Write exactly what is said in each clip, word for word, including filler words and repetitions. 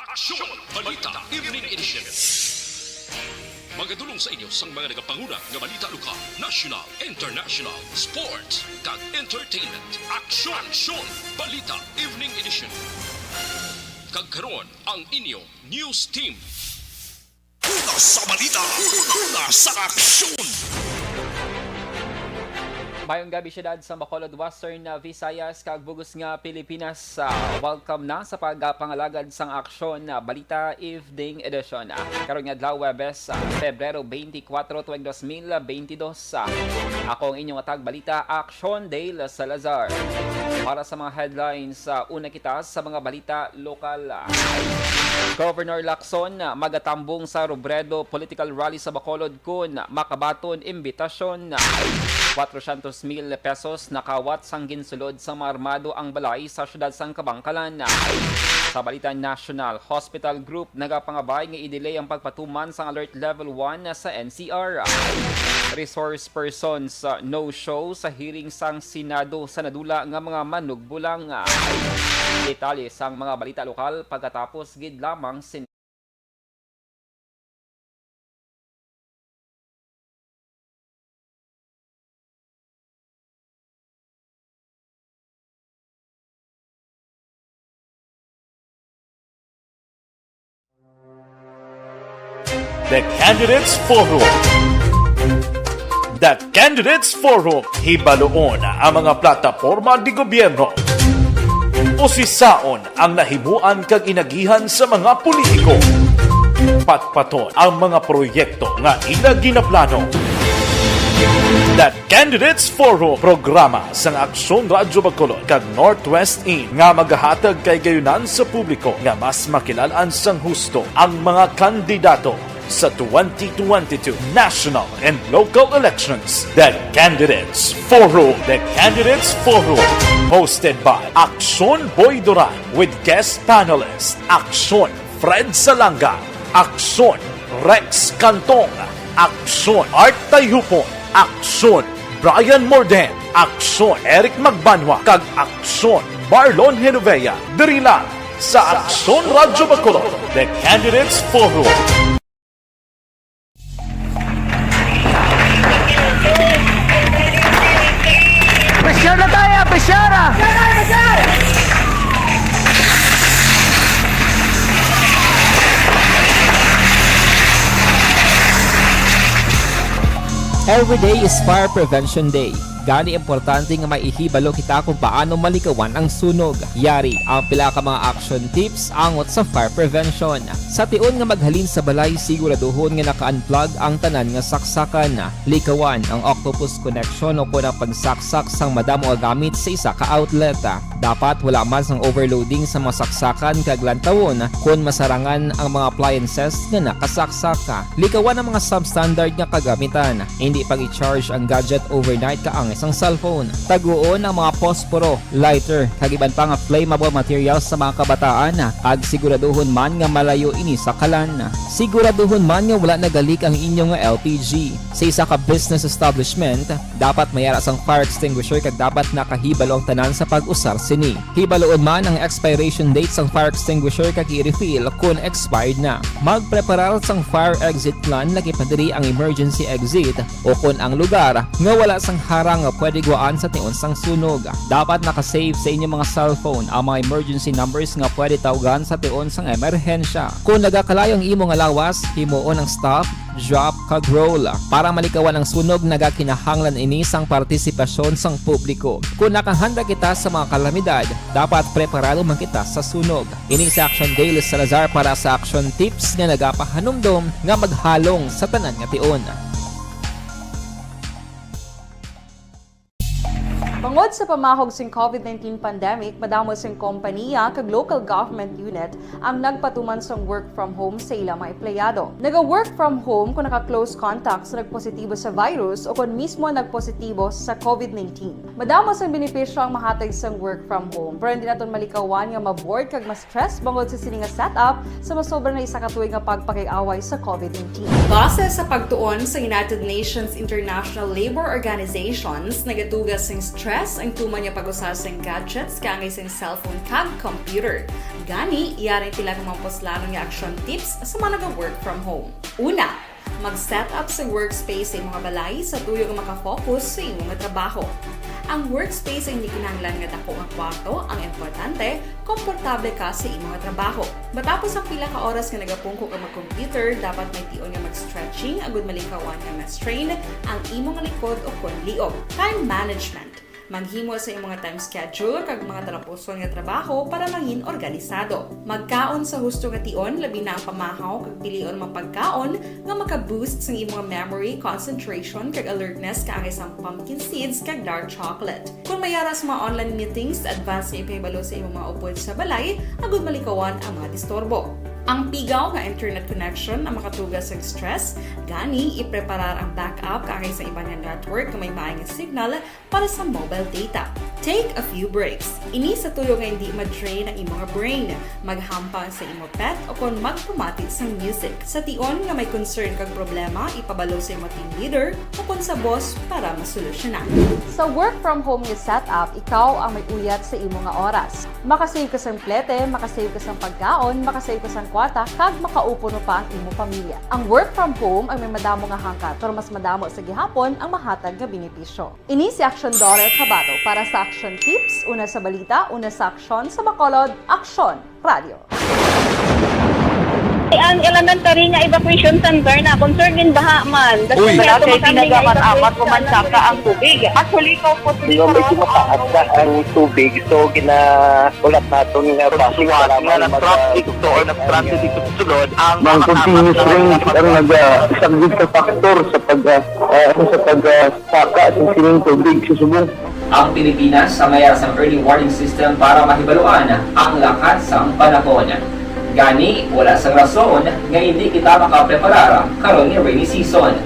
Aksyon Balita Evening Edition. Magadulong sa inyo sang mga nagapanguna nga balita lokal, national, international, sports, kag entertainment. Aksyon! Aksyon! Balita Evening Edition. Kag karon, ang inyo news team. Una sa balita, una sa aksyon. Mayong gabi, syudad sa Bacolod, Western, uh, Visayas, kag bug-os nga Pilipinas. Uh, welcome na sa pagpangalagad sang Aksyon, uh, Balita Evening Edition. Uh, karon nga adlaw, Huwebes, uh, Pebrero twenty-four, twenty twenty-two. Uh, ako ang inyong atag balita, Aksyon Dale Salazar. Para sa mga headlines, uh, una kita sa mga balita lokal. Governor Lacson, uh, magatambong sa Robredo political rally sa Bacolod kun makabaton imbitasyon. Kwatro syentos mil pesos nakawat sang ginsulod sang mga armado ang balay sa siyudad sang Kabankalan. Sa balita national, hospital group nagapangabay nga i-delay ang pagpatuman sang Alert Level one sa N C R. Resource persons, uh, no-show sa hearing sang Senado sa nadula nga mga manugbulang. Detalye sang mga balita lokal pagkatapos gid lamang sin- The Candidates Forum. The Candidates Forum, hibaluon ang mga plataporma de gobyerno. Usisaon ang nahimuan kag inagihan sa mga politiko. Patpaton ang mga proyekto nga ila ginaplano. The Candidates Forum, programa sang Aksyon Radyo Bacolod kag Northwest In nga magahatag kahigayonan sa publiko nga mas makilal-an sang husto ang mga kandidato sa twenty twenty-two national and local elections. The Candidates Forum. The Candidates Forum, hosted by Aksyon Boy Duran with guest panelist Aksyon Fred Salanga, Aksyon Rex Cantong, Aksyon Art Tayhupon, Aksyon Brian Morden, Aksyon Eric Magbanwa, kag Aksyon Marlon Genovea. Diri lang sa Aksyon Radyo Bacolod, The Candidates Forum. Presyara tayo, presyara! Every day is Fire Prevention Day. Gani, importante nga may ihibalo kita kung paano malikawan ang sunog. Yari ang pila ka mga action tips angot sa fire prevention. Sa tion nga maghalin sa balay, siguraduhon nga naka-unplug ang tanan nga saksakan. Likawan ang octopus connection o kon ang pagsaksak sang madamo nga gamit sa isa ka outlet. Dapat wala man sang overloading sa mga saksakan kag lantawon kon masarangan ang mga appliances nga nakasaksak. Likawan ang mga substandard nga kagamitan. Indi pag-i-charge ang gadget overnight kaangay sang cellphone. Taguon ang mga posporo, lighter, kag iban pa nga flammable materials sa mga kabataan, kag siguraduhon man nga malayo ini sa kalan. Siguraduhon man nga wala nagalik ang inyo nga L P G. Sa isa ka business establishment, dapat may ara sang fire extinguisher kag dapat nakahibalo ang tanan sa pag-usar sini. Hibaluon man ang expiration date sang fire extinguisher kag i-refill kon expired na. Magpreparar sang fire exit plan, lakip na diri ang emergency exit o kon ang lugar nga wala sang harang nga pwede gwaan sa tion sang sunog. Dapat naka-save sa inyo mga cellphone ang mga emergency numbers nga pwede tawgan sa tion sang emerhensya. Kon nagakalayo ang imo nga lawas, himuon ang stop, drop, kag roll. Para malikawan ang sunog, nagakinahanglan ini sang partisipasyon sang publiko. Kon nakahanda kita sa mga kalamidad, dapat preparado man kita sa sunog. Ini si Action Dale Salazar para sa Action Tips nga nagapahanumdom nga maghalong sa tanan nga tion. Bangod sa pamahog sing COVID nineteen pandemic, madamo sing kompaniya kag local government unit ang nagpatuman sang work from home sa ila mga empleyado. Naga-work from home kung naka-close contact sa nagpositibo sa virus o kon mismo nagpositibo sa COVID nineteen. Madamo sang benepisyo ang mahatag sang work from home, pero hindi naton malikawan nga ma-bored kag ma-stress bangod sa sini nga setup sa masobra na isa ka tuig nga pagpakig-away sa COVID nineteen. Base sa pagtuon sa United Nations International Labor Organizations, nagadugang sing stress Ang tuman nga pag-usar sang gadgets kaangay sang cellphone kag computer. Gani, yari ang pila ka mga puslanon nga action tips sa mga naga-work from home. Una, mag-set up sa workspace sa imong balay sa tuyo nga makafocus sa imong trabaho. Ang workspace ay hindi kinahanglan nga dako nga kwarto, ang importante, komportable ka sa imong trabaho. Matapos ang pila ka oras nga nagapungko ka mag-computer, dapat may tion nga mag-stretching agud malikawan nga ma-strain ang imong likod o kon liog. Time management. Maghimo sa imong time schedule kag mga talapuson nga trabaho para mangin organisado. Magkaon sa husto nga tion, labi na ang pamahaw kag pilion mga pagkaon nga maka-boost sang imong memory, concentration, kag alertness kaangay sang pumpkin seeds kag dark chocolate. Kung may ara sa mga online meetings, advance nga ipahibalo sa imong mga upod sa balay agud malikawan ang mga disturbo. Ang pigaw nga internet connection ang makatuga sa stress, gani ipreparar ang backup kaangay sa iban nga network nga may maay nga signal para sa mobile data. Take a few breaks. Ini sa tuyo nga hindi ma-drain ang imong brain. Maghampang sa imong pet o kon magpamati sang music. Sa tion nga may concern kag problema, ipabalo sa imong team leader o kon sa boss para masolusyonan. Sa work from home nga setup, ikaw ang may uyat sa imo nga oras. Makasave ka sang plete, makasave ka sang pagkaon, makasave ka sang kwarta, kag makaupo pa ang imo pamilya. Ang work from home ang may madamo nga hangkat, pero mas madamo sa gihapon ang mahatag nga benepisyo. Ini si Action Daughter Kabato para sa Action Tips, una sa balita, una sa aksyon, sa Bacolod, Aksyon Radio. Ang elementary nga evacuation center na concern in baha man. Uy. Wala kay pinagaman amat ko man saka ang tubig. Actually, ikaw po, medyo mataas na ang tubig, so ginahulat naton nga bus. Suwat nga nag-traffic to or nag-transit ito sulod ang mga continuous rain ang nag-, ah, isang big factor sa pag, ah, ah, sa pag, ah, saka sa sining tubig sa subong. Ang Pilipinas ang may ara sang early warning system para mahibaluan ang lakat sang panahon. Gani, wala sang rason nga hindi kita makapreparar karon nga rainy season.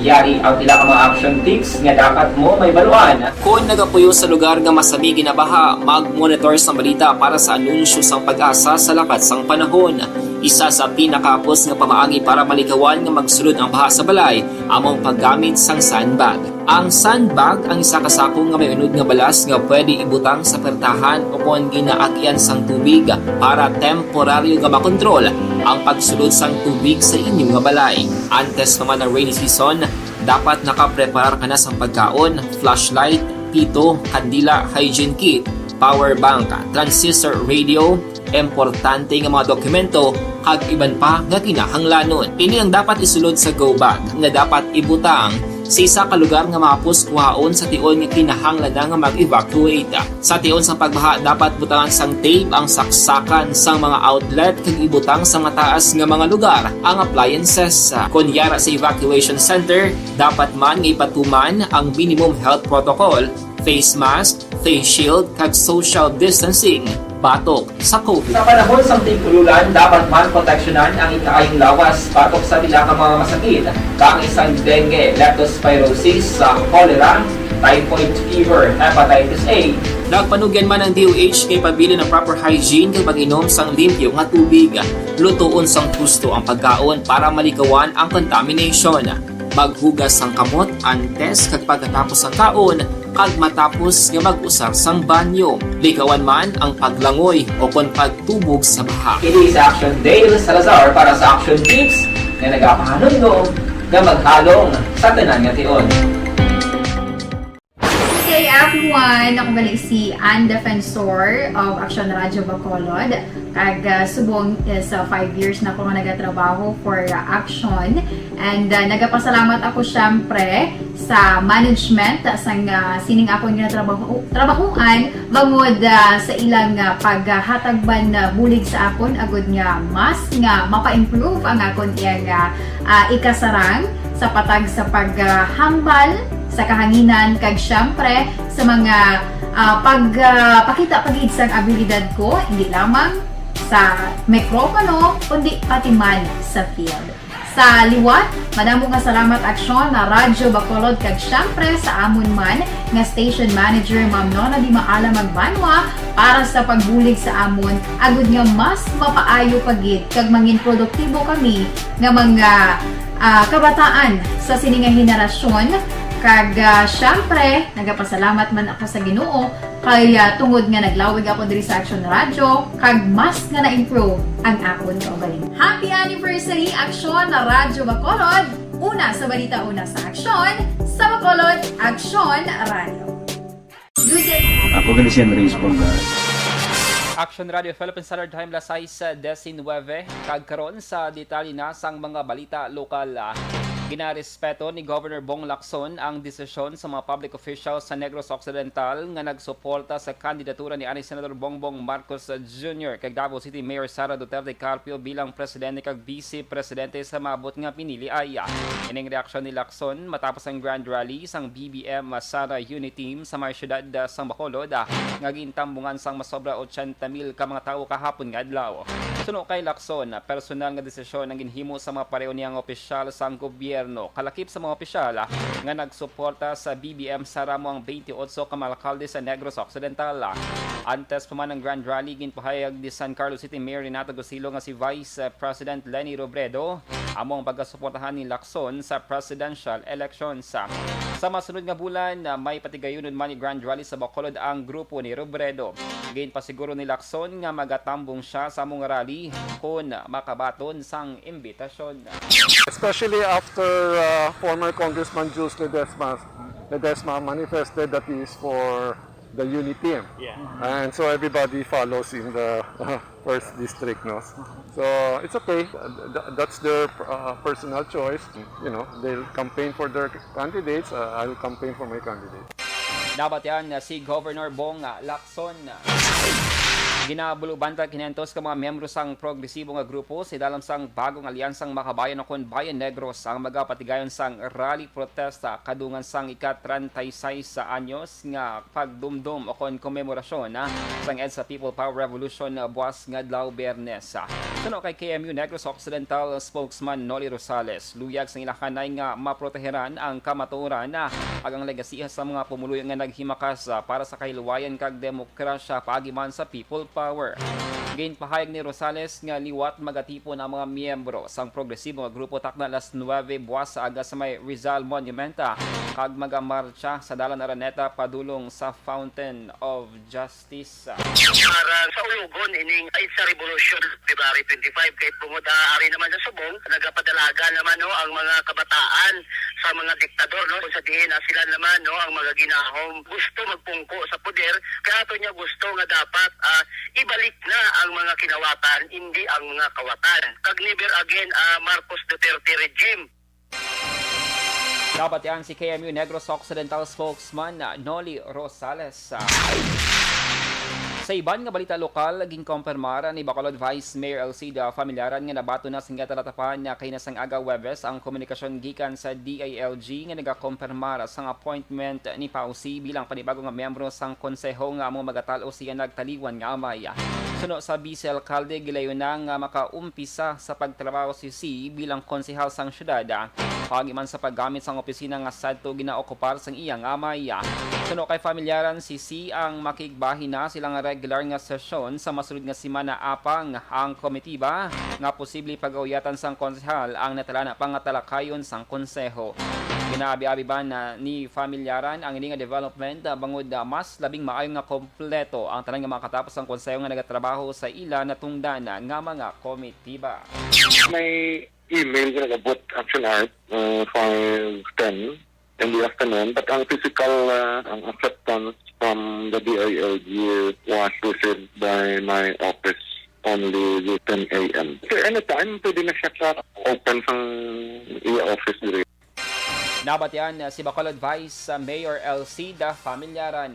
Yari ang pila ka mga action tips nga dapat mo mahibaluan. Kon nagapuyo sa lugar nga masami ginabaha, mag-monitor sang balita para sa anunsyo sang PAGASA sa lakat sang panahon. Isa sa pinakahapos nga pamaagi para malikawan nga magsulod ang baha sa balay amo ang paggamit sang sandbag. Ang sandbag ang isa ka sako nga may unod nga balas nga pwede ibutang sa pertahan o kon ginaagyan sang tubig para temporaryo nga makontrol ang pagsulod sang tubig sa inyo nga balay. Antes pa man ang rainy season, dapat nakapreparar ka na sang pagkaon, flashlight, pito, kandila, hygiene kit, power bank, transistor radio, importante nga mga dokumento, kag iban pa nga kinahanglanon. Ini ang dapat isulod sa go bag nga dapat ibutang sa isa ka lugar nga mahapos kuhaon sa tion nga kinahanglan na nga mag-evacuate. Sa tion sang pagbaha, dapat butangan sang tape ang saksakan sang mga outlet kag ibutang sa mataas nga mga lugar ang appliances. Kon yara sa evacuation center, dapat man nga ipatuman ang minimum health protocol, face mask, face shield, kag social distancing batok sa COVID. Sa panahon sang tig-ululan, dapat man proteksyonan ang ikaayong lawas batok sa pila ka mga masakit, kaangay sang dengue, leptospirosis, sa cholera, typhoid fever, hepatitis A. Nagpanugyan man ang D O H nga ipabilin ang proper hygiene kag pag-inom sang limpyo nga tubig. Lutoon sang husto ang pagkaon para malikawan ang contamination. Maghugas sang kamot antes kag pagkatapos sang kaon kag matapos nga mag-usar sang banyo. Likawan man ang paglangoy o kon pagtubog sa baha. Kini si Action Dale Salazar para sa Action Tips nga nagapahanumdom nga maghalong sa tanan nga tion. Good day, everyone! Ako gali si Ann Defensor of Action Radio Bacolod. Kag, ah, subong is, ah, five years na ako nga nagatrabaho for, ah, Action. And, ah, nagapasalamat ako, syempre, sa management, ah, sang, ah, sining akon nga trabaho, trabahuan, bangod, ah, sa ilang, ah, paghatag man, ah, bulig sa akon, agud nga mas nga mapa-improve ang akon iyang, ah, ah, ikasarang sa patag sa paghambal sa kahanginan, kag syempre sa mga, ah, pag, ah, pakita pa gid sang abilidad ko, hindi lamang sa mikropono, kundi pati man sa field. Sa liwat, madamo nga salamat, Aksyon, na Radyo Bacolod, kag syempre sa amon man nga station manager, Ma'am Nona Di Maala Magbanwa, para sa pagbulig sa amon, agud nga mas mapaayo pa gid kag mangin produktibo kami nga mga, ah, kabataan sa sini nga henerasyon, Kag, ah, syempre, nagapasalamat man ako sa Ginoo kay, ah, tungod nga naglawig ako diri sa Action Radio, kag mas nga na-improve ang akon kaugalingon. Happy anniversary, Action Radio Bacolod! Una sa balita, una sa aksyon, sa Bacolod, Action Radio. Ako gani si Andres Bonga. Action Radio Philippine Standard Time, las sais diecinueve. Kag karon sa detalye na sang mga balita lokal. Ginarespeto ni Governor Bong Lacson ang desisyon sa mga public officials sa Negros Occidental nga nagsuporta sa kandidatura ni anay Senador Bongbong Marcos Junior kag Davao City Mayor Sara Duterte Carpio bilang presidente kag vice presidente sa maabot nga piniliay. Ining reaksyon ni Lacson matapos ang grand rally sang B B M Sara Uniteam sa may siyudad, ah, sang Bacolod, ah, nga gintambungan sang masobra ochenta mil ka mga tawo kahapon nga adlaw. Suno kay Lacson, ah, personal nga desisyon ang ginhimo sa mga pareho niyang opisyal sang gobyerno, kalakip sa mga opisyal, ah, nga nagsuporta sa B B M Sara amo ang twenty-eight ka mga alkalde sa Negros Occidental. Antes pa man ang grand rally, ginpahayag ni San Carlos City Mayor Renato Gosilo nga si Vice, ah, President Leni Robredo amo ang pagasuportahan ni Lacson sa presidential elections. Sa masunod nga bulan, ah, may patigayunon man ni grand rally sa Bacolod ang grupo ni Robredo. Ginpasiguro ni Lacson nga magatambong siya sa among rally kon makabaton sang imbitasyon. Especially after, uh, former Congressman Jules Ledesma, Ledesma manifested that he is for the Uniteam. Yeah. And so everybody follows in the first district, no? So it's okay. Th- that's their, uh, personal choice. You know, they'll campaign for their candidates. Uh, I'll campaign for my candidate. Nabatian na si Governor Bong Lacson. Ginabulubantang kinentos ka mga miyembro sang progresibo nga grupo sa ilalim sang bagong alyansang Makabayan o kon Bayan Negros ang magapatigayon sang rally protesta kadungan sang ika-treinta y seis anyos nga pagdumdom o kon komemorasyon, ah, sang EDSA People Power Revolution, ah, buwas nga adlaw, Biyernes. Suno kay K M U Negros Occidental spokesman Noli Rosales, luyag sang ila kanay nga maproteheran ang kamatuoran, ah, kag ang legasiya sa mga pumuluyo nga naghimakas, ah, para sa kahilwayan kag demokrasya paagi man sa People Power. Ginpahayag ni Rosales nga liwat magatipon ang mga miyembro sang progresibo nga grupo takna alas nuwebe buwas sa aga sa may Rizal Monument, ah, kag magamartsa sa Dalan Araneta padulong sa Fountain of Justice. Para sa ulugon ining ay sa revolusyon February twenty-five, kay tungod, ah, ari naman sa subong, nagapadalagan naman, no, ang mga kabataan sa mga diktador, no, kung sa diin, ah, sila naman, no, ang mga ginahom gusto magpungko sa poder, kaya ato niya gusto nga dapat, ah, ibalik na ang mga kinawatan, hindi ang mga kawatan. Kag never again, ah, Marcos Duterte regime. Nabatian si K M U Negros Occidental spokesman, ah, Noli Rosales. Sa iban nga balita lokal, ginkompirmar ni Bacolod Vice Mayor Elcida Familiaran nga nabaton na sa gintalatapan na kaina sang aga Huwebes ang komunikasyon gikan sa D I L G nga nagakompirmar sang appointment ni Pausi bilang panibago nga miyembro sang konseho nga amo magatan-aw siya nagtaliwan nga amay. Suno sa Vice Alcalde, gilayon na nga makaumpisa sa pagtrabaho si C bilang konsehal sang syudad, paagi man sa paggamit sang opisina nga sadto ginaokupar sang iyang amay. Suno kay Familiaran, si C ang makigbahin na sa ilang regular nga sesyon sa masulod nga semana, apang ang komitiba nga posible pag-auyatan sang konsehal ang natalana pa nga talakayon sang konseho. Ginaabi-abi ba na ni Familiaran ang ini nga development, ah, bangod, ah, mas labing maayo nga kompleto ang tanan nga makatapos ang konseho nga nagatrabaho sa ila natungdan nga mga komitiba. May email nga nag-abot, Action Art, uh, five ten in the afternoon, but ang physical, uh, ang acceptance from the D I L G was received by my office only ten A M. So anytime, pwede na siya sa open sang iya office diri. Nabatian si Bacolod Vice Mayor Elcida Familiaran.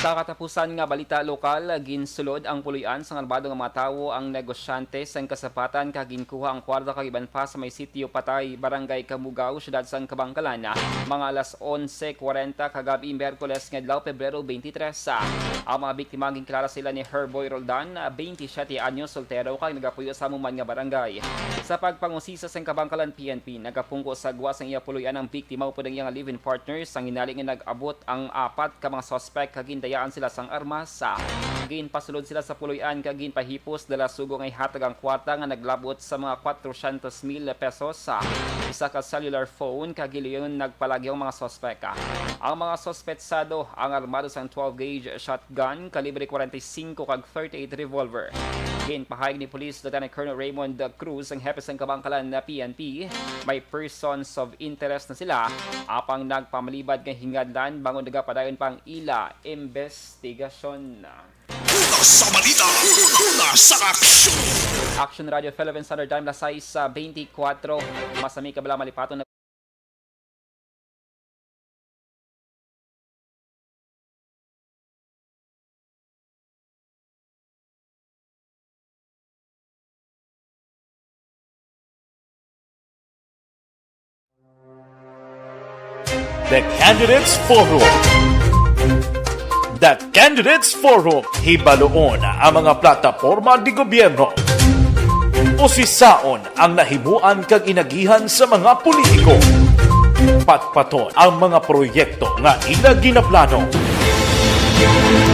Sa katapusan nga balita lokal, ginsulod ang puloy-an sang armado nga mga tawo ang negosyante sang kasapatan kag ginkuha ang kwarta kag iban pa sa may sitio Patay, Barangay Kamugaw, siyudad sang Kabankalan, mga alas onse kwarenta kagab-i, Miyerkules nga adlaw, Pebrero twenty-three. Ang mga biktima, ginkilala sila ni Herboy Roldan, twenty-siyete anyos, soltero kag nagapuyo sa amo man nga barangay. Sa pagpangusisa sang Kabankalan P N P, nagapungko sa gwa sang iya puloy-an ang biktima upod ang iyang live-in partner, sang hinali nga nag-abot ang apat ka mga suspek kag gindayaw Yaan sila sang armas. Ginpasulod sila sa puloy-an kag ginpahipos dala sugo nga ihatag ang kwarta nga naglabot sa mga kwatrosyentos mil pesos, isa ka cellular phone, kag hiluyon nagpalagi ang mga suspek. Ang mga suspetsado ang armado sang twelve gauge shotgun, kalibre forty-five kag thirty-eight revolver. Ginpahayag ni Police Lieutenant Colonel Raymond Cruz, ang hepe sang kabangkalan na P N P, may persons of interest na sila, apang nagpamalibad nga hingadlan bangod nagapadayon pa ang ila imbestigasyon. Una sa balita, una sa aksyon. Action Radio Philippine Standard Time, alas sais beintikwatro. Masami ka bala malipaton na The Candidates Forum. The Candidates Forum. Hibaluon ang mga plataporma di gobyerno. Usisaon ang nahimuan kag inagihan sa mga politiko. Patpaton ang mga proyekto nga ila ginaplano.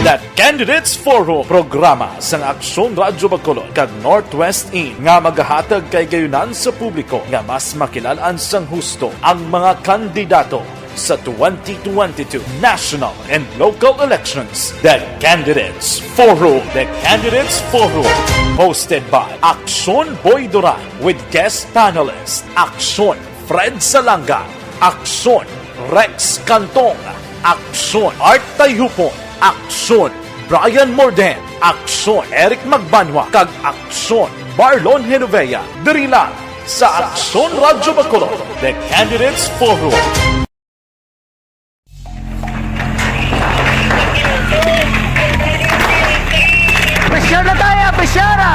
The Candidates Forum, programa sang Aksyon Radyo Bacolod kag Northwest In nga magahatag kay gayunan sa publiko nga mas makilal-an sang husto ang mga kandidato sa twenty twenty-two national and local elections. The Candidates Forum. The Candidates Forum, hosted by Aksyon Boy Duran with guest panelist Aksyon Fred Salanga, Aksyon Rex Cantong, Aksyon Art Tayhupon, Aksyon Brian Morden, Aksyon Eric Magbanwa, kag Aksyon Marlon Genovea, diri lang sa Aksyon Radyo Bacolod, The Candidates Forum. Pressure na tayo, pressure na!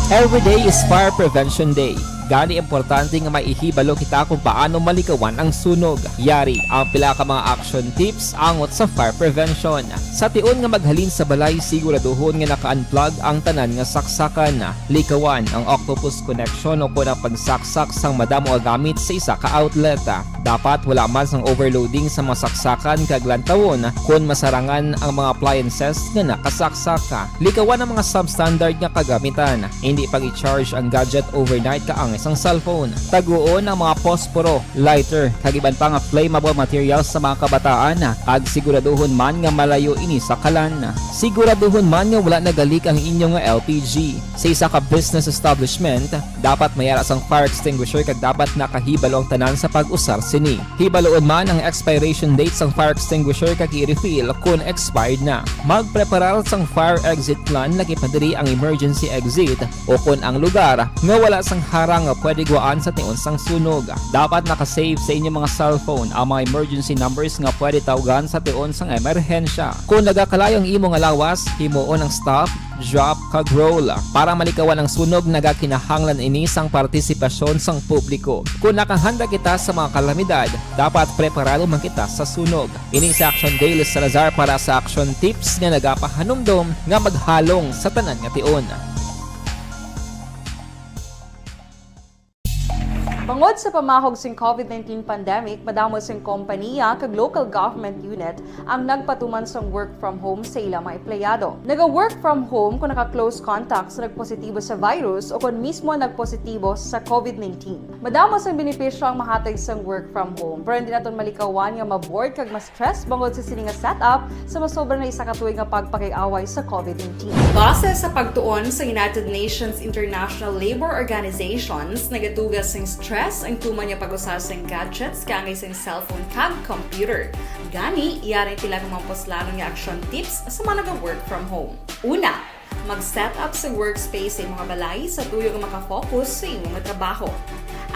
Every day is Fire Prevention Day. Gani, importante nga may ihibalo kita kung paano malikawan ang sunog. Yari ang pila ka mga action tips angot sa fire prevention. Sa tion nga maghalin sa balay, siguraduhon nga naka-unplug ang tanan nga saksakan. Likawan ang octopus connection o kon ang pagsaksak sang madamo nga gamit sa isa ka outlet. Dapat wala man sang overloading sa mga saksakan kag lantawon kon masarangan ang mga appliances nga nakasaksak. Likawan ang mga substandard nga kagamitan. Indi pag-i-charge ang gadget overnight kaangay sang cellphone. Taguon ang mga posporo, lighter, kag iban pa nga flammable materials sa mga kabataan, kag siguraduhon man nga malayo ini sa kalan. Siguraduhon man nga wala nagalik ang inyo nga L P G. Sa isa ka business establishment, dapat may ara sang fire extinguisher kag dapat nakahibalo ang tanan sa pag-usar sini. Hibaluon man ang expiration date sang fire extinguisher kag i-refill kon expired na. Magpreparar sang fire exit plan, lakip na diri ang emergency exit o kon ang lugar nga wala sang harang nga pwede gwaan sa tion sang sunog. Dapat naka-save sa inyo mga cellphone ang mga emergency numbers nga pwede tawgan sa tion sang emerhensya. Kon nagakalayo ang imo nga lawas, himuon ang stop, drop, kag roll. Para malikawan ang sunog, nagakinahanglan ini sang partisipasyon sang publiko. Kon nakahanda kita sa mga kalamidad, dapat preparado man kita sa sunog. Ini si Action Dale Salazar para sa Action Tips nga nagapahanumdom nga maghalong sa tanan nga tion. Bangod sa pamahog sing COVID nineteen pandemic, madamo sing kompaniya kag local government unit ang nagpatuman sang work from home sa ila mga empleyado. Naga-work from home kon naka-close contact sa nagpositibo sa virus o kon mismo nagpositibo sa COVID nineteen. Madamo sang benepisyo ang mahatag sang work from home, pero hindi naton malikawan nga ma-bored kag ma-stress bangod sa sini nga setup sa masobra na isa ka tuig nga pagpakig-away sa COVID nineteen. Base sa pagtuon sa United Nations International Labour Organizations, nagatuga sing stress ang tuman nga pag-usa sing gadgets kaangay sing cellphone kag computer. Gani, yari ang pila ka mga puslanon nga action tips sa mga naga-work from home. Una, mag-set up sa workspace sa imo nga balay sa tuyo nga makafocus sa imo nga trabaho.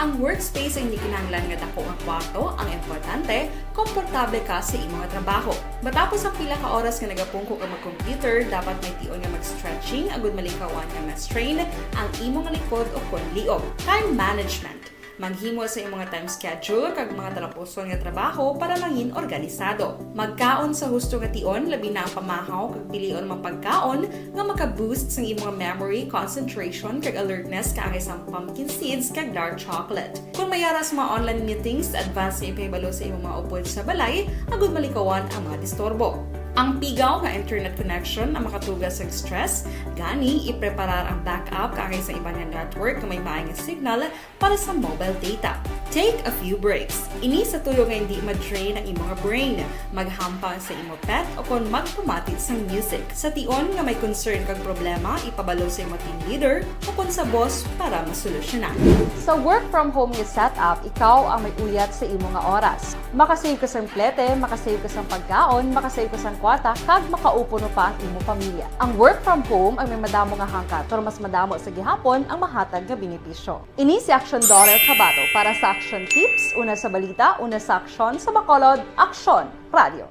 Ang workspace ay hindi kinahanglan nga dako nga kwarto, ang importante, komportable ka sa imo nga trabaho. Matapos ang pila ka oras nga nagapungko ka mag-computer, dapat may tion nga mag-stretching agud malikawan nga ma-strain ang imo nga likod o kon liog. Time management. Maghimo sa imong time schedule kag mga talapuson nga trabaho para mangin organisado. Magkaon sa husto nga tion, labi na ang pamahaw kag pilion mga pagkaon nga maka-boost sang imong memory, concentration, kag alertness kaangay sang pumpkin seeds kag dark chocolate. Kung may ara sa mga online meetings, advance nga ipahibalo sa imong mga upod sa balay agud malikawan ang mga disturbo. Ang pigaw nga internet connection ang makatuga sa stress, gani ipreparar ang backup kaangay sa iban nga network nga may maay nga signal para sa mobile data. Take a few breaks. Ini sa tuyo nga hindi ma-drain ang imong brain. Maghampang sa imo pet o kon magpamati sang music. Sa tion nga may concern kag problema, ipabalo sa imo team leader o kon sa boss para masolusyonan. Sa work from home nga setup, ikaw ang may uyat sa imo nga oras. Makasave ka sang plete, makasave ka sang pagkaon, makasave ka sang kwarta, kag makaupo pa ang imo pamilya. Ang work from home ang may madamo nga hangkat, pero mas madamo sa gihapon ang mahatag nga benepisyo. Ini si Action Dollar Kabato para sa Action Tips, una sa balita, una sa aksyon, sa Bacolod, Aksyon Radio.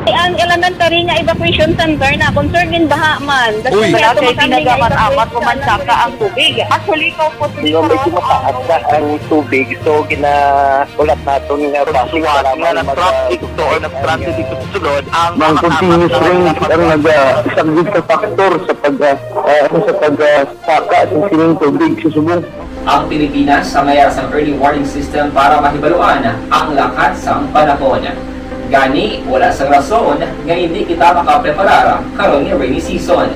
Ang elementary nga evacuation center na concern in baha man. Uy. Wala kay pinagamat-amat, pumansaka ang tubig. Actually, ikaw po, medyo mataas na ang tubig, so gina-, ulat naton nga basic, salamat nga nag-traffic to or nag-traffic dito sa sulod ang mga continuous rain ang nag-, ah, isang sa factor sa pag, ah, ah, ano, sa pag, ah, saka sa sining tubig sa subong. Ang Pilipinas ang may sang early warning system para mahibaluan ang lakat sang panahon. Gani, wala sang rason nga hindi kita makapreparar karon nga rainy season.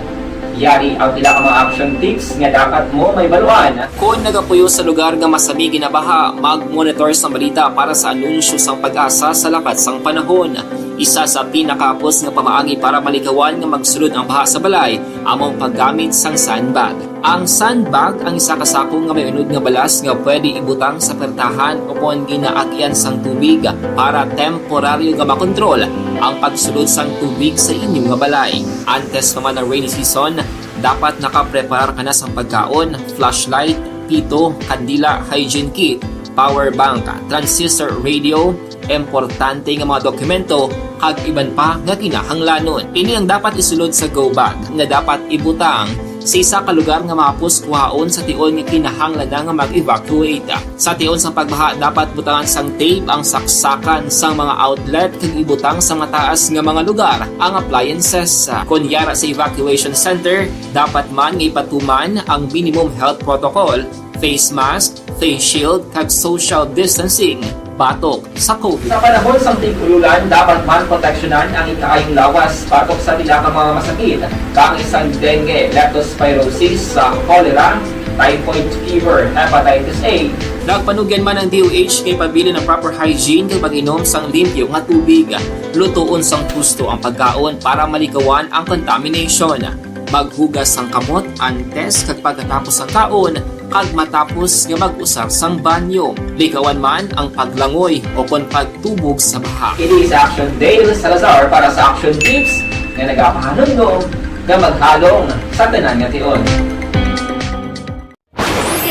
Yari ang pila ka mga action tips nga dapat mo mahibaluan. Kon nagapuyo sa lugar nga masami ginabaha, mag-monitor sang balita para sa anunsyo sang PAGASA sa lakat sang panahon. Isa sa pinakahapos nga pamaagi para malikawan nga magsulod ang baha sa balay amo ang paggamit sang sandbag. Ang sandbag ang isa ka sako nga may unod nga balas nga pwede ibutang sa pertahan o kon ginaagyan sang tubig para temporaryo nga makontrol ang pagsulod sang tubig sa inyo nga balay. Antes pa man ang rainy season, dapat nakapreparar ka na sang pagkaon, flashlight, pito, kandila, hygiene kit, power bank, transistor radio, importante nga mga dokumento, kag iban pa nga kinahanglanon. Ini ang dapat isulod sa go bag nga dapat ibutang sa isa ka lugar nga mahapos kuhaon sa tion nga kinahanglan na nga mag-evacuate. Sa tion sang pagbaha, dapat butangan sang tape ang saksakan sang mga outlet kag ibutang sa mataas nga mga lugar ang appliances. Kon yara sa evacuation center, dapat man nga ipatuman ang minimum health protocol, face mask, face shield, kag social distancing batok sa COVID. Sa panahon sang tig-ululan, dapat man proteksyonan ang ikaayong lawas batok sa pila ka mga masakit, kaangay sang dengue, leptospirosis, sa cholera, typhoid fever, hepatitis A. Nagpanugyan man ang D O H nga ipabilin ang proper hygiene kag pag-inom sang limpyo nga tubig. Lutoon sang husto ang pagkaon para malikawan ang contamination. Maghugas sang kamot antes kag pagkatapos sang kaon, kag matapos nga mag-usar sang banyo. Likawan man ang paglangoy o kon pagtubog sa baha. Ini si Action Dale Salazar para sa Action Tips nga nagapahanumdom nga maghalong sa tanan nga tion.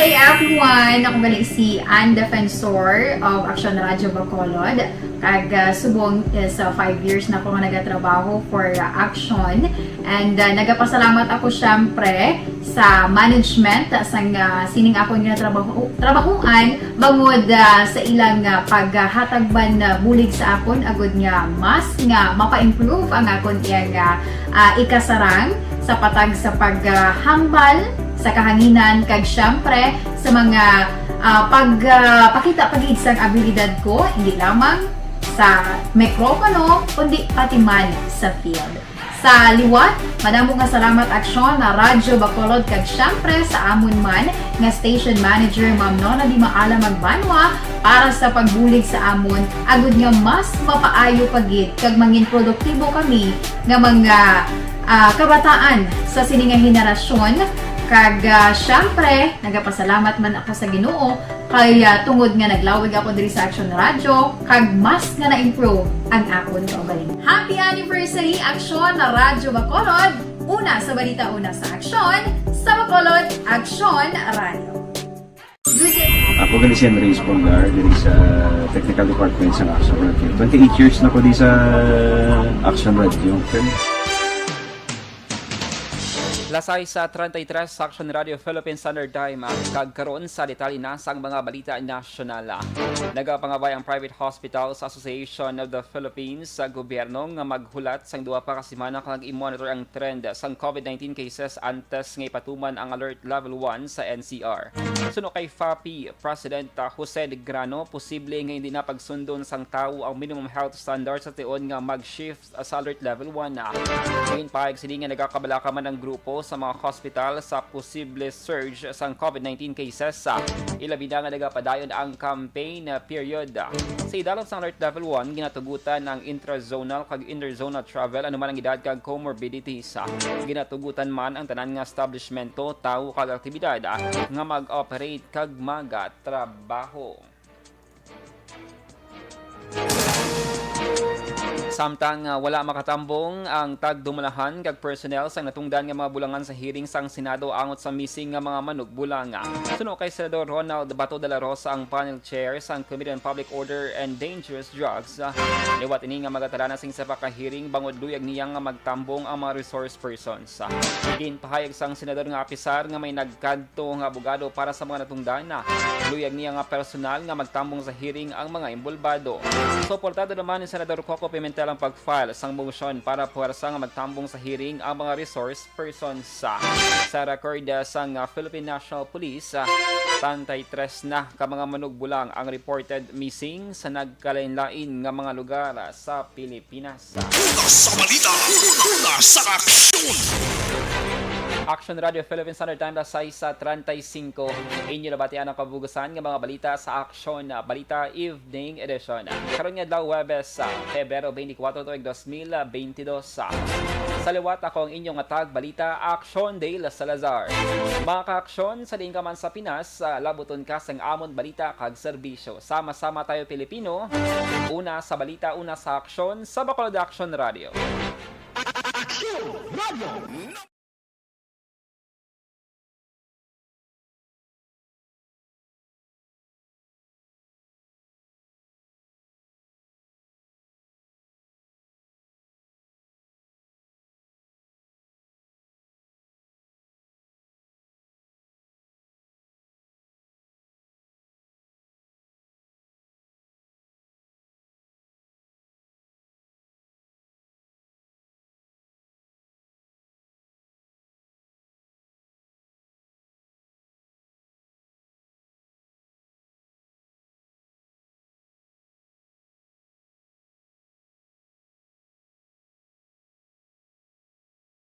Good day, everyone! Ako gali si Ann Defensor of Action Radio Bacolod. Kag, ah, subong is, ah, five years na ako nga nagatrabaho for, ah, Action. And, ah, nagapasalamat ako, syempre, sa management, ah, sang, ah, sining akon nga trabaho, trabahuan, bangod, ah, sa ilang, ah, paghatag man, ah, bulig sa akon, agud nga mas nga mapa-improve ang akon iyang, ah, ah, ikasarang sa patag sa paghambal sa kahanginan, kag syempre sa mga, ah, pag, ah, pakita pa gid sang abilidad ko, hindi lamang sa mikropono, kundi pati man sa field. Sa liwat, madamo nga salamat, Aksyon, na Radyo Bacolod, kag syempre sa amon man nga station manager, Ma'am Nona Di Maala Magbanwa, para sa pagbulig sa amon, agud nga mas mapaayo pa gid kag mangin produktibo kami nga mga, ah, kabataan sa sini nga henerasyon. Kag, ah, syempre, nagapasalamat man ako sa Ginoo kay, ah, tungod nga naglawig ako diri sa Action Radio, kag mas nga na-improve ang akon kaugalingon. Happy anniversary, Action Radyo Bacolod! Una sa balita, una sa aksyon, sa Bacolod, Action Radio. Ako gali si Andres Polgar, diri sa technical department sa Action Radio. Twenty-eight years na ko di sa Action Radio. Alas sais treinta y tres sa Action Radio Philippine Standard Time, ah, kag karon sa detalye na sang mga balita nasyonal. Ah, nagapangabay ang Private Hospitals Association of the Philippines sa gobyerno nga maghulat sang duha pa ka semana kag i-monitor ang trend sang COVID nineteen cases antes nga ipatuman ang Alert Level one sa N C R. Suno kay FAPI President, ah, Jose Legrano, posible nga hindi na pagsundon sang tawo ang minimum health standards sa tion nga mag-shift sa Alert Level one na. Ginpahayag sini nga nagakabalaka man ang grupo sa mga hospital sa posible surge sang COVID nineteen cases, ah, ilabi na nga nagapadayon ang campaign, ah, period. Sa idalom sang Alert Level one, ginatugutan ang intrazonal kag interzonal travel, ano man ang edad kag comorbidities. Ah, ginatugutan man ang tanan nga establishmento, tawo kag aktibidad, ah, nga mag-operate kag magatrabaho. Samtang, ah, wala makatambong ang tagdumalahan kag personnel sang natungdan nga mga bulangan sa hearing sang Senado angot sa missing nga mga manugbulang. Suno kay Senador Ronald Bato de la Rosa, ang panel chair sang Committee on Public Order and Dangerous Drugs, ah, liwat ini nga magatala na sing isa pa ka hearing bangod luyag niya nga magtambong ang mga resource persons. Ginpahayag sang senador nga apisar nga may nagkadto nga abogado para sa mga natungdan. Luyag niya nga personal nga magtambong sa hearing ang mga inbolbado. Suportado naman ni Senador Coco Pimentel ang pag-file sang motion para puwersa nga magtambong sa hearing ang mga resource persons. Sa record, ah, sang, ah, Philippine National Police, ah, treinta y tres na ka mga manugbulang ang reported missing sa nagkalain-lain nga mga lugar, ah, sa Pilipinas. Una sa balita, una sa aksyon. Action Radio Philippine Standard Time, alas sais treinta y cinco. Inyo nabatian ang kabugusan nga mga balita sa Action, ah, Balita Evening Edition. Karon nga adlaw, Huwebes, ah, Pebrero twenty-four, tuig dos mil twenty-two. Sa liwat, ako ang inyong atag balita, Action Dale Salazar. Mga kaaksyon, sa diin ka man sa Pinas, ah, labuton ka sang amon balita kag serbisyo. Sama-sama tayo, Pilipino. Una sa balita, una sa aksyon, sa Bacolod Action Radio. Action Radio.